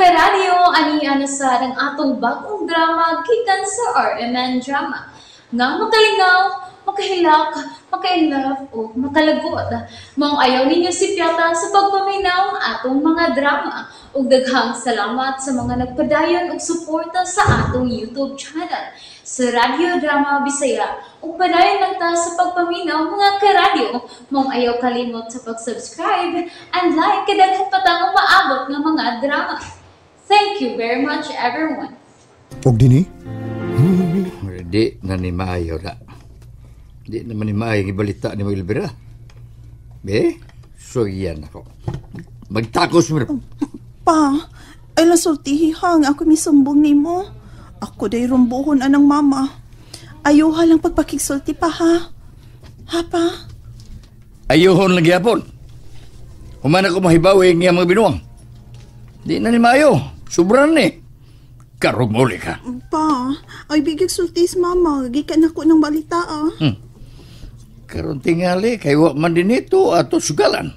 karadyo, ani na sa ang atong bagong drama gikan sa RMN Drama. Nga makalingaw, makahilak, makainlove o makalagot. Maong ayaw ninyo sipyata sa pagpaminaw atong mga drama. Ug daghang salamat sa mga nagpadayon og suporta sa atong YouTube channel sa Radyo Drama Bisaya. Ug padayon lang ta sa pagpaminaw, mga karadyo. Maong ayaw kalimot sa pag-subscribe and like kay daghan pa tang umaabot nga mga drama. Thank you very much, everyone. Og dinhi? Di na ni maayo na. Di naman ni maayo ibalita ni mo, Elvira. Be, sugiyan ako. Magtakos mo. Pa, ay nasultihi ha nga ako misumbong nimo. Ako day rumbuhon anang mama. Ayuha lang pagpakigsulti pa ha. Ha pa? Ayuhon lang gyapon. Human ako mahibaw eh nga mga binuang. Di na ni maayo. Sobran ni. Karong muli ka. Pa, ay bigig sulti sa mama. Gikan ako ng balita ah. Karon tingali, kay wa man din ito ato sugalan.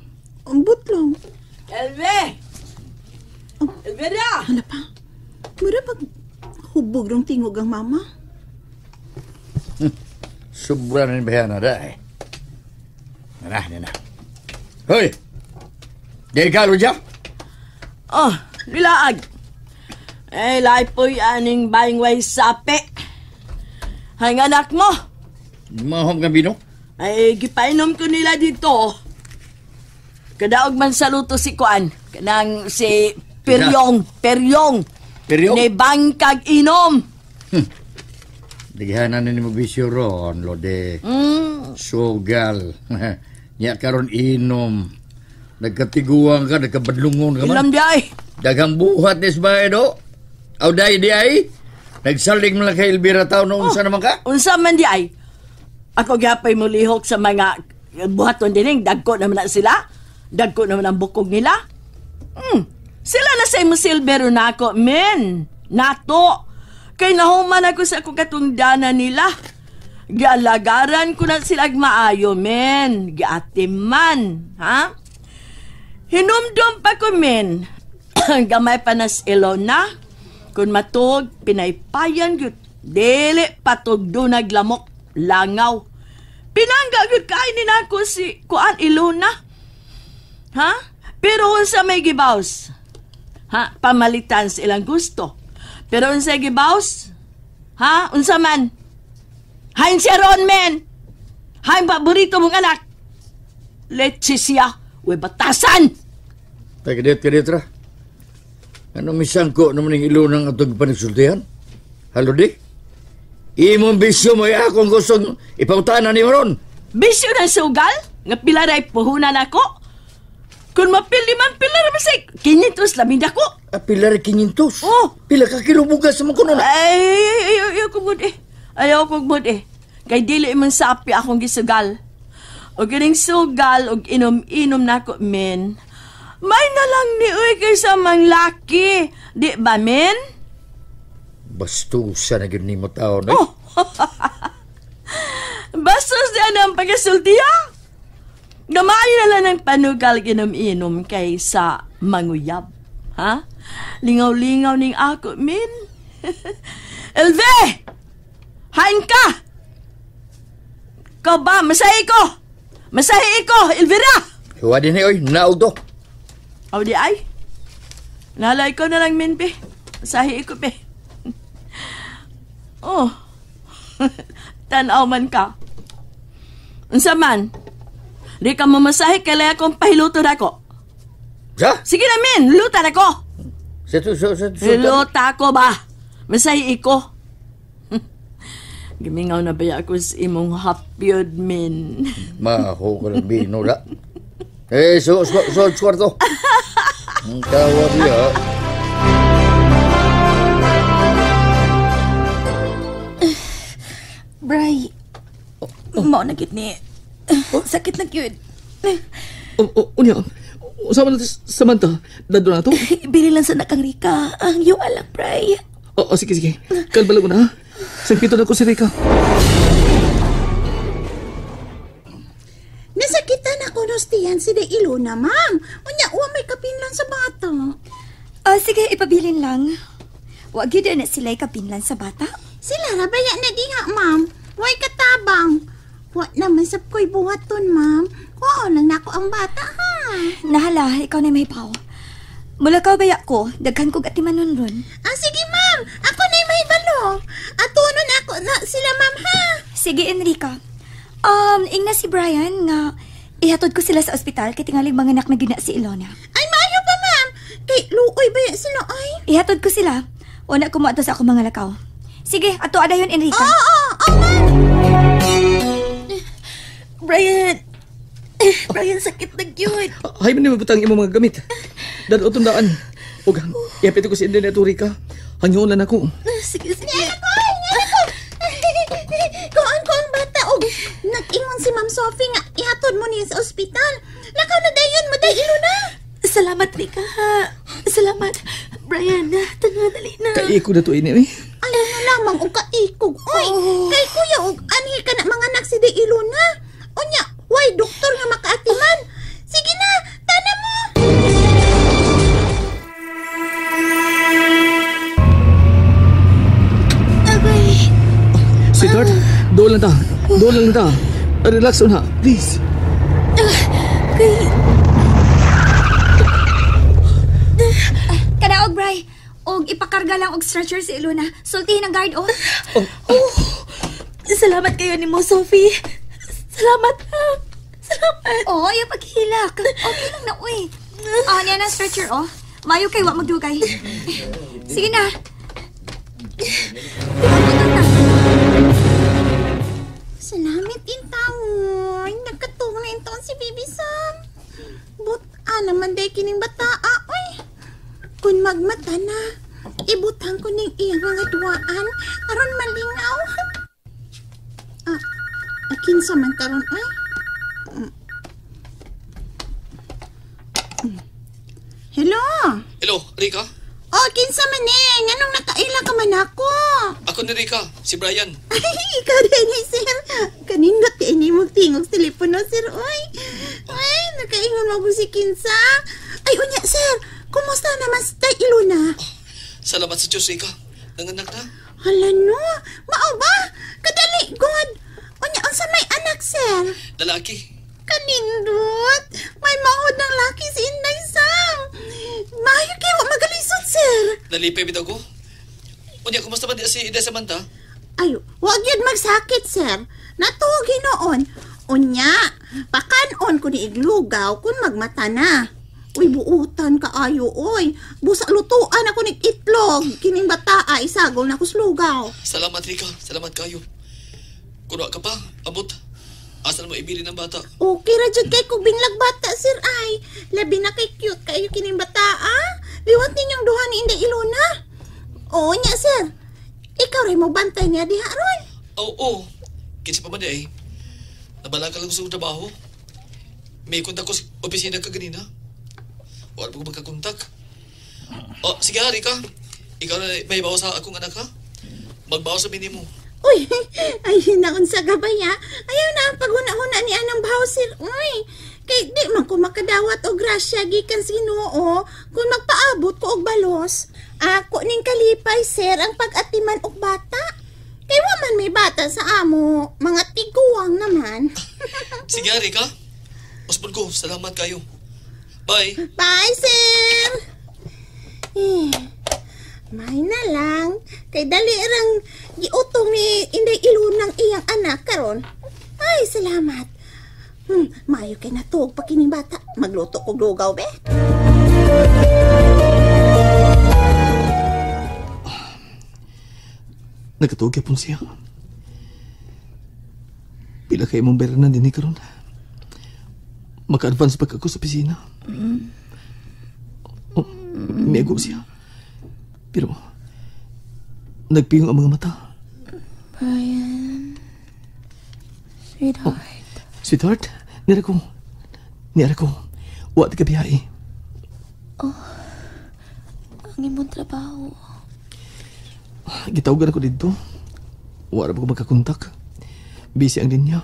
Ambot lang. Elve! Elvira! Hala pa. Mura pag hubog rong tingog ang mama. Sobra na ni bayana da eh. Nana, nana. Hoy! Di ka, Luja? Oh, nilaag. Eh, lahi po'y aning baying way sapi. Hay nga anak mo. Mahom kang bino? Ay, gipainom ko nila dito. Kadaog man sa luto si Kuan. Kanang si Peryong. Peryong. Peryong? Ni bangkag inom. Dighanan na ni mo bisyo ron, Lode. Sugal. Nya karon inom. Nagkatiguan ka, nagkabadlungon ka man. Ilam di ay. Daghang buhat ni sa do. Aw day di ay. Nagsaling mo lang kay Elvira tao no unsa naman ka? Unsa man di ay. Ako gyapay mulihok sa mga buhaton dining. Dagko naman na sila. Dagko naman ang bukog nila. Sila na sa imo silbero na ako, men. Nato. Kay nahuman ako sa akong katungdana nila. Gialagaran ko na sila maayo, men. Giatiman. Ha? Hinumdum pa ko, men. Gamay pa nas Ilona. Kung matug, pinaypayan gyud. Dili patug dunag lamok, langaw. Pinangga gyud kain ni nako si Kuan Ilona. Ha? Pero unsa may gibaws? Ha? Pamalitan sa ilang gusto. Pero unsa gibaws? Ha? Unsa man? Hain siya ron, men! Hain paborito mong anak! Leche siya, we batasan! Tagdit ka dito. Ano misangko naman ang ilunang atong panagsultihan? Halo di? Imong bisyo mo ay akong gustong ipautanan ni ron. Bisyo ng sugal? Nga pila ra'y puhunan ako? Kung mapili man, pila ra masay 500 labing dako. Ah, pila rin 500? Oh. Pila ka kilo bugas sa mga kuno na? Ay, ayaw ko gud eh. Ayaw ko gud eh. Kay dili man sapi akong gisugal. O kining sugal, og inom-inom na ako, men. May na lang ni uy kaysa mang laki. Di ba, men? Bastusa na gyud nimo taon, eh. Oh. Bastos niya ng pagkasultiya. Gamay na lang ng panugal ginom-inom kaysa manguyab. Ha? Lingaw-lingaw ning ako, min. Elve! Hain ka! Ikaw ba? Masahi ko! Masahi ko, Elvira! Huwa din eh, oy. Naog to. Aw di ay. Nalay ko na lang, min, pe. Masahi ko, pe. Oh. Tanaw man ka. Unsa man? Di ka mamasahi, kailangan akong pahiluto na ako. Sa? Sige na, min. Luta na ko. Sa, Luta ko ba? Masahi ko. Gimingaw na ba ako sa imong hapyod, min? Maho ka lang, bino na. Eh, so, kwarto. Ang tawa niya. Bray, mao na gid ni. Sakit na gyud. Unya, usa man Samantha, dado na to? Bili lang sa nakang Rika. Ang iyo alam, Bray. Oo, sige. Kalbalo ko na, ha? Sangpito na ko si Rika. Nasakitan ako nostiyan si De Ilona, ma'am. Unya, wa may kapin lang sa bata. Sige, ipabilin lang. Wa gyud na sila kapinlan sa bata. Sila ra baya na diha, ma'am. Way katabang. Wa naman sab ko'y buhaton, ma'am. Kuo lang nako ang bata, ha. Nahala, ikaw na may paw. Mula ka baya ko, daghan kog atimanon ron. Ah, sige, ma'am. Ako na may balo. Atunon ako na sila, ma'am, ha. Sige, Enrica. Ingna si Brian nga ihatod ko sila sa ospital kay tingaling manganak na gina si Ilona. Ay, maayo pa, ma'am. Kay luoy ba sila, ay? Ihatod ko sila. Una ko moadto sa akong mga lakaw. Sige, ato adayon, Enrica. Oo, oo, oo, ma'am. Brian! Brian, sakit na gyud. Hay man ni mabutang imong mga gamit. Dad utong daan. Ug iapit ko si Inday na Rika. Hangyoon lang ako. Sige, sige. Ako, ay, nga ako. Kuan ko ang bata og nag-ingon si Ma'am Sophie nga ihatod mo niya sa ospital. Lakaw na dayon mo day Ilona. Salamat, Rika. Salamat. Brian, tanga, dali na. Kaiko na to ini eh. Ayaw na lamang og kaikog. Oy, kay kuya og anhi ka na mga anak si day Ilona. Unya, way doktor nga makaatiman. Sige na, tana mo. Agay. Sweetheart, doon lang ta. Doon lang ta. Relax una, please. Kay... Kanaog, Bray. Og ipakarga lang og stretcher si Ilona. Sultihin ang guard, oh. Oh. Salamat kayo ni mo, Sophie. Salamat, ha. Salamat. Oh, ayaw paghilak. Okay lang na, uy. Ah, niya na stretcher, oh. Mayo kay wa magdugay. Sige na. Ipagputang na. Salamat in taon. Nagkatong na in taon si Baby Sam. But-a naman day kining bataa, oy. Kung magmata na, ibutang ko ning iyang mga duwaan aron malingaw. Ah, kinsa man karon ay? Hello? Hello, Rika? Oh, kinsa man eh? Nganong nakaila ka man ako? Ako ni Rika, si Brian. Ay, ikaw rin eh, sir. Kanindot kay ni mong tingog sa telepono, sir. Oy, ay, nakaingon mo ko si Kinsa. Ay, unya, sir. Kumusta naman si Tay Ilona? Salamat sa Diyos, Rika. Nanganak na. Hala no, mao ba? Kadali, God. Unya, unsa may anak, sir? Lalaki. Kanindot. May maod ng laki si Inday Sam. Maayo kayo, wa magalisod, sir. Nalipay bitaw ko. Unya, kumusta ba di si Inday Samantha? Ay, wag yun magsakit, sir. Natuog hinoon. Unya, pakanon ko ni iglugaw kung magmata na. Uy, buutan kaayo, oy. Busa lutuan ako ni itlog. Kining bataa, isagol na kuslugaw. Salamat, Rika. Salamat kayo. Kuno ka pa, abot. Asa na mo ibili ng bata? Okay ra jud kay kog binlag bata, sir ay. Labi na kay cute kayo kining bataa. Liwat ninyong duha ni Inday Ilona. Oo nya, sir. Ikaw rin mo bantay niya diha ron. Oo, oo. Kinsa pa man di ay. Nabala ka lang sa trabaho. May kontak ko sa opisina ka ganina. Wala pa ko magkakontak. Oh, sige ha, Rika. Ikaw na may bawa sa akong anak ha. Magbawa sa minimo. Uy, ay naunsa ka ba ya? Ayaw na ang paghuna-huna ni anang bahaw, sir. Uy, kay di man ko makadawat og grasya gikan sa Ginoo kung magpaabot ko og balos. Ako ning kalipay, sir, ang pag-atiman og bata. Kay wa man may bata sa amo, mga tiguang naman. Sige, Rika. Usbon ko, salamat kayo. Bye. Bye, sir. Eh, may na lang. Kay dali rang giutong ni Inday Ilunang iyang anak karon. Ay, salamat. Maayo kay natuog pa kining bata. Magluto kog lugaw, be. Nagkatuog yapon siya. Pila kay imong bayranan na dinhi karon. Maka-advance pa ako sa opisina. Oh, miago siya. Pero, nagpiyong ang mga mata. Brian. Sweetheart. Oh, sweetheart, nira ko. Nira ko. Wa di ka biyahe. Oh, ang imong trabaho. Gitawagan ako dito. Wa ra ba ko magkakontak. Busy ang linya.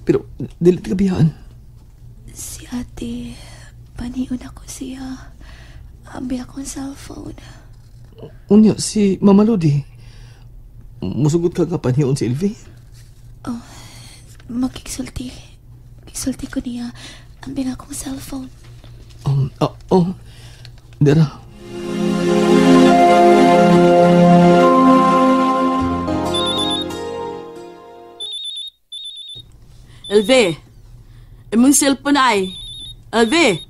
Pero, dili ka biyaan. Si ate, panion ako siya. Abi akong cellphone. Unya, si Mama Lodi. Musugot ka nga panhiyon si Elvie? Oh, makiksulti. Makiksulti ko niya. Ambi na akong cellphone. Oh, dara. Elvie, imong cellphone ay. Elvie,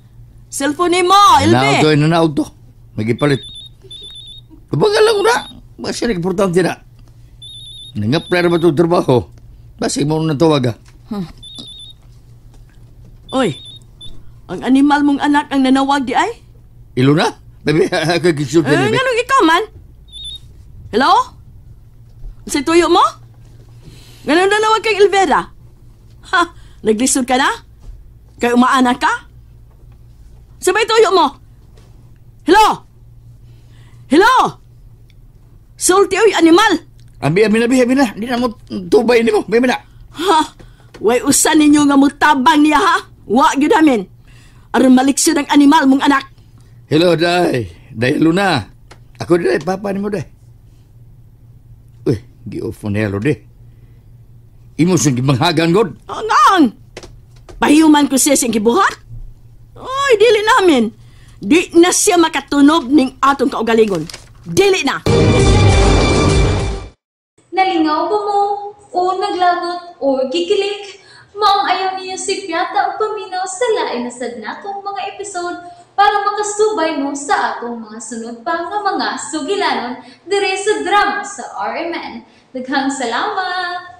cellphone ni mo, Nanaog to, Elvie. nanaog to. Magipalit. Kumbaga lang na. Basta importante na. Nang-apply na ba itong trabaho? Basta mo nang tawag ah. Oy, ang animal mong anak ang nanawag di ay? Ilo na? Bebe, kagisulti Eh, ni be. nganong ikaw man? Hello? Sa tuyo mo? Nganong nanawag kang Elvera? Ha? Naglisod ka na? Kay umaana ka? Sabay tuyo mo? Hello? Hello? Sulti oy animal! Abi, abi na, abi, abi na. Hindi na mo tubay ni mo. Abi na. Ha? Way usan ninyo nga mutabang niya ha? Wa gyud amin. Aron maliksyon ang animal mong anak. Hello, Day. Day, Luna. Ako di, Day. Papa ni mo, Day. Uy, gi-off mo na hello, Day. Imo siyang gibanghagan, God. Angang! Pahiuman ko siya siyang gibuhat. Oy, dili namin. Di na siya makatunob ning atong kaugalingon. Dili na! Nalingaw ba mo? O naglagot o gikilig? Maong ayaw niyo si Piata o paminaw sa lain na sad natong mga episode para makasubay mo sa atong mga sunod pa nga mga sugilanon dire sa drama sa RMN. Daghang salamat!